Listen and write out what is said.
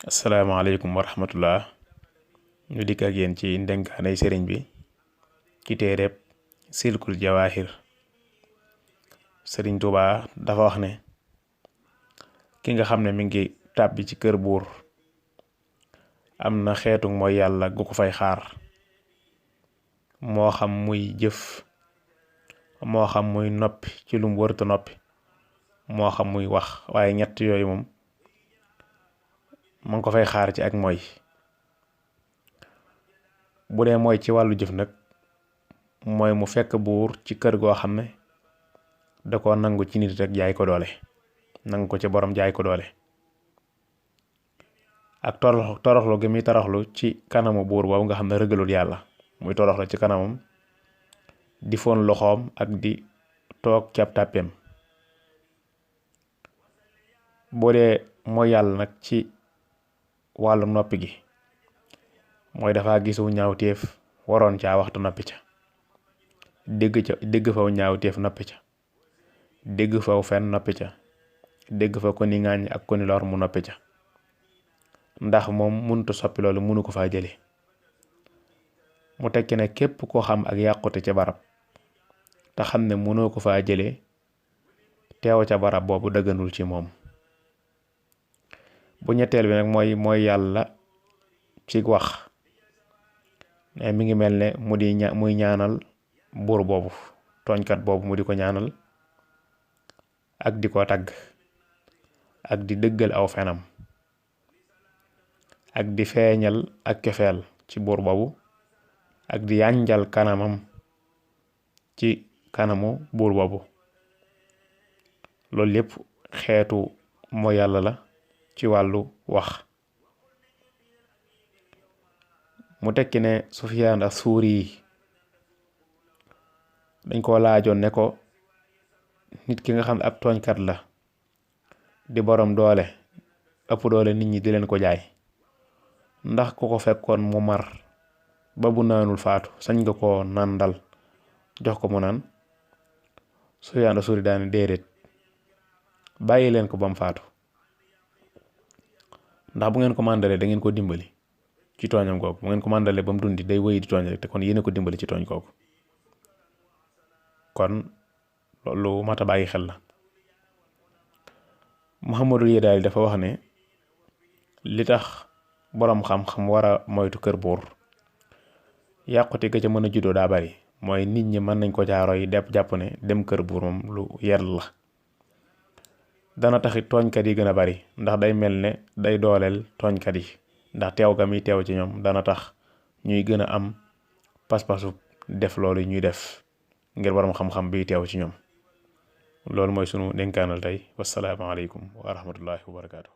asalaamaaleykum wa rahmatullah ñu dikk ak yéen ci ndenkaanay sëriñ bi ci téereb silkul jawaahir. sëriñ Tuubaa dafa wax ne ki nga xam ne mi ngi tàbbi ci kër buur am na xeetu mooy yàlla gu ko fay xaar, moo xam muy jëf, moo xam muy noppi ci lum wërta noppi, moo xam muy wax, waaye ñett yooyu moom ma ngi ko fay xaar ci ak mooy. bu dee mooy ci wàllu jëf nag mooy mu fekk buur ci kër goo xam ne da ko nangu ci nit rek jaay ko doole, nangu ko ci borom jaay ko doole, ak toroxlu gi muy toroxlu ci kanamu buur boobu nga xam ne rëgalul yàlla, muy toroxlu ci kanamam di foon loxoom ak di toog ci ab tàppeem. boo dee mooy yàlla nag ci wàllu noppi gi mooy dafa gisu ñaawteef waroon caa waxtu noppi ca, dégg faw ñaawteef noppi ca, dégg faw fen noppi ca, dégg fa ko ni ŋaañ ak ko ni lor mu noppi ca, ndax moom mënut a soppi loolu, mënu ko faa jële. mu tekki ne képp koo xam ak yàqute ca barab te xam ne mënoo ko faa jële, teew ca barab boobu dëgganul ci moom. bu ñetteel bi nag mooy yàlla ci wax ne mi ngi mel ne muy ñaanal buur boobu, tooñkat boobu mu di ko ñaanal ak di ko tagg ak di dëggal aw fenam ak di feeñal ak cofeel ci buur boobu ak di yànjal kanamam ci kanamu buur boobu. loolu lépp xeetu mooy yàlla la ci wàllu wax. mu tekki ne Sufyaan as-Suuri yi dañ ko laajoon ne ko nit ki nga xam ne ab tooñkat la di borom doole, ëpp doole nit ñi di leen ko jaay, ndax ku ko fekkoon mu mar ba bu naanul faatu sañ nga ko nandal jox ko mu naan? Sufyaan as-Suuri daane déedéet, bàyyi leen ko ba mu faatu, ndax bu ngeen ko màndalee da ngeen ko dimbali ci tooñam googu. bu ngeen ko màndalee ba mu dundi day wéy di tooñ rek, te kon yéen a ko dimbali ci tooñ googu. kon loolu mat a bàyyi xel la. Muhammadul Yadaali dafa wax ne li tax boroom xam-xam war a moytu kër buur yàqute ga ca mën a juddoo daa bari. mooy nit ñi mën nañ ko jaaro yi jàpp ne dem kër buur moom lu yell la. dana taxit tooñkat yi gën a bari, ndax day mel ne day dooleel tooñkat yi, ndax teew ga muy teew ci ñoom dana tax ñuy gën a am pas-pasu def loolu ñuy def ngir borom xam-xam bi teew ci ñoom. loolu mooy sunu dénkaanal tey. wasalaamaaleykum wa rahmatullahi wa barakaatu.